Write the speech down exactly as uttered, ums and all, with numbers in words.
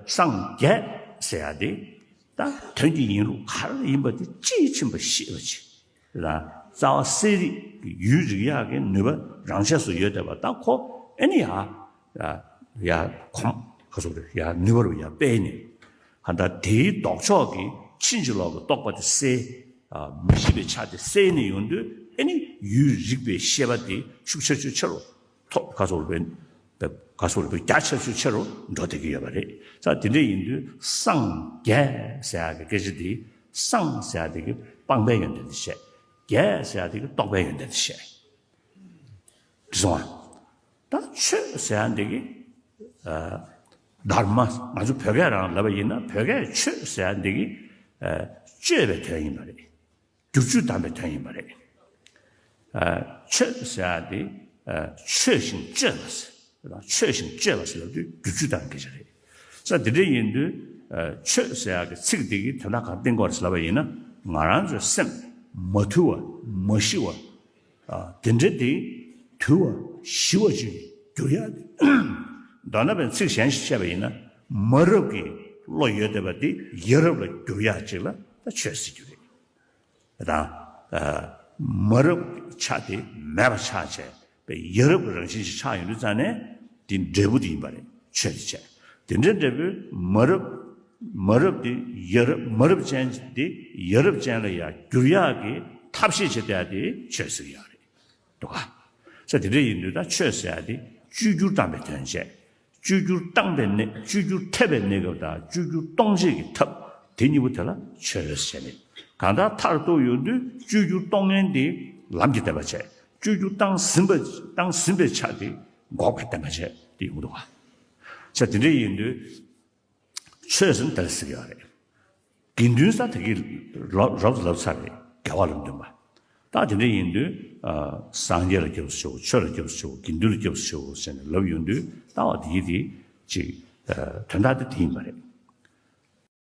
སངས་རྒྱས་ཟེར་ཡ་དེ་ད་དོན་གྱི་ཡིན་ལུགས་ག་རེ་ཡིན་པ་དེ་དཔྱིས་ཕྱིན་པ་ཤེས་པ་ཅིག་ལ། རྩ་བ་གསལ་རིག་གི་ཡུལ་རིག་ཡག་གི་ནུས་པ་རང་ཆས་སུ་ཡོད་བསྡད་པ་ད་ཁོ་ཨེ་ནི་ཡ་ཡ་ཡ་གོམས་ག་ཚོད་རེད་ཡ་ནུས་པ་རུ་ཡ་སྤེལ་ནས་ག་ད་དེའི་ལྡོག་ཕྱོགས་ཀྱི་ཕྱིན་ཅི་ལོག་གི་རྟོག་པ་དེ་སེལ། མ་ཤེས་པའི་ཆ་དེ་སེལ་ནས་ཡོང་དུས་ཨེ་ནི་ཡུལ་རིག་པའི་ཤེས་པ་དེ་ཤུགས་ཆེ་ཆུ་ཆེ་རུ། ཐོབ་ག་སོགས་རུ་བས་ག་སོགས་རུ་བས་རྒྱ་ཆེ་ཤོས་ཆེ་རུ་འགྲོ་བསྡད་ཀྱི་ཡོད་པ་རེད། ས་དེ་འདྲ་ཡིན་དུས་སངས་རྒྱས་ཟེར་ཡག་གི་སྐད་ཆ་དེ་སངས་ཟེར་ཡག་དེ་གི་སྤངས་པའི་ཡོན་ཏན་དེ་བཤད། རྒྱས་ཟེར་ཡག་དེ་གི་རྟོགས་པའི་ཡོན་ཏན་དེ་བཤད། འགྲིག་སོང་ཨ། ད་ཆོས་ཟེར་ཡག་འདི་གི་དྷརྨ་ང་ཚོ་བོད་སྐད་རང་ལབ་པ་ཡིན་ན་བོད་སྐད་ཆོས་ཟེར་ཡག་འདི་གི་སྤྱོད་པའི་དོན་ཡིན་པ་རེད། བསྒྱུར་བཅོས་བཏང་བའི་དོན་ཡིན་པ་རེད། ཆོས་ཟེར་ཡག་དེ་ཆོས་བཞིན་སྤྱོད་པ་ཟེར། ཆོས་བཞིན་སྤྱོད་པ་ཟེར་ལབ་དུས་བསྒྱུར་བཅོས་བཏང་སྐད་ཆ་རེད། ས་དེ་འདྲ་ཡིན་དུས་ཆོས་ཟེར་ཡག་གི་ཚིག་དེ་གི་དོན་དག་གང་བསྟན་དགོས་རེད་ཟེར་ལབ་པ་ཡིན་ན་ང་རང་ཚོའི་སེམས་མ་དུལ་བ་མ་ཤི་བ། དེ་འདྲ་དེ་དུལ་བ་ཞི་བ་ཅིག་འགྱུར་ཡག་དེ། མདོར་ན་བའི་ཚིག་གཞན་ཞིག་བཤད་པ་ཡིན་ན་མ་རབས་ཀྱི་བློ་ཡོད་བསྡད་པ་དེ་ཡ་རབས་ལ་འགྱུར་ཡག་ཅིག་ལ་ད་ཆོས་ཟེར་རྒྱུ་རེད། དང་། མ་རབས་ཆ་དེ་མེད་པ་ཆགས་བྱས་པའི་ཡ་རབས་ཀྱི་རང་བཞིན་ཞིག་ཆགས་ཡོང་དུས་ཙང་ནས་དེ་འབྲས་བུ་དེ་ཡིན་པ་རེད་ཆོས་དེ་བྱས། དེ་འདྲའི་འབྲས་བུ་མ་རབས་མ་རབས་དེ་ཡ་རབས་མ་རབས་ཅན་དེ་ཡ་རབས་ཅན་ལ་ཡང་འགྱུར་ཡག་གི་ཐབས་ཤེས་བྱེད་བསྡད་དེ་ཆོས་ཟེར་ཡག་རེད་འདུག་ག་ས་དེ་འདྲ་ཡིན་དུས་ད་ཆོས་ཟེར་ཡག་དེ་བཅོས་བསྒྱུར་བཏང་བའི་དོན་བྱས། བཅོས་བསྒྱུར་བཏང་པའི་གནས་བཅོས་བསྒྱུར་ཐེབས་པའི་གནས་སྐབས་དང་བཅོས་བསྒྱུར་གཏོང་བྱེད་ཀྱི་ཐབས་དེ་གཉིས་པོ་དེ་ལ་ཆོས་ཟེར་ནས་གང་ལྟར་མཐར་གཏུགས་ཡོང་དུས་བཅོས་བསྒྱུར་གཏོང་མཁན་དེ་ལམ་གྱི་བདེན་པ་བྱས། བཅོས་བསྒྱུར་བཏང་ཟིན་པ་བཏང་ཟིན་པའི་ཆ་དེ་འགོག་པའི་བདེན་པ་བྱས་དེ་ཡོང་འདུག་ག་ས་དེ་འདྲ་ཡིན་དུས། ཆོས་ཟེར་ན་དེ་ལ་ཟེར་གྱི་ཡོད་རེད། དགེ་འདུན་ས་དེ་གི་རབ་རབ་ལབ་ཚར་རེད་དགེ་བ་ལ་འདུན་པ། ད་དེ་འདྲ་ཡིན་དུས་སངས་རྒྱས་ལ་སྐྱབས་སུ་མཆིའོ་ཆོས་ལ་སྐྱབས་སུ་མཆིའོ་དགེ་འདུན་ལ་སྐྱབས་སུ་མཆིའོ་ཟེར་ནས་ལབ་ཡོང་དུས་ལྟ་བ་དེ་ཡི་དེ་ཅིག་དོན་དག་དེ་དེ་ཡིན་པ་རེད།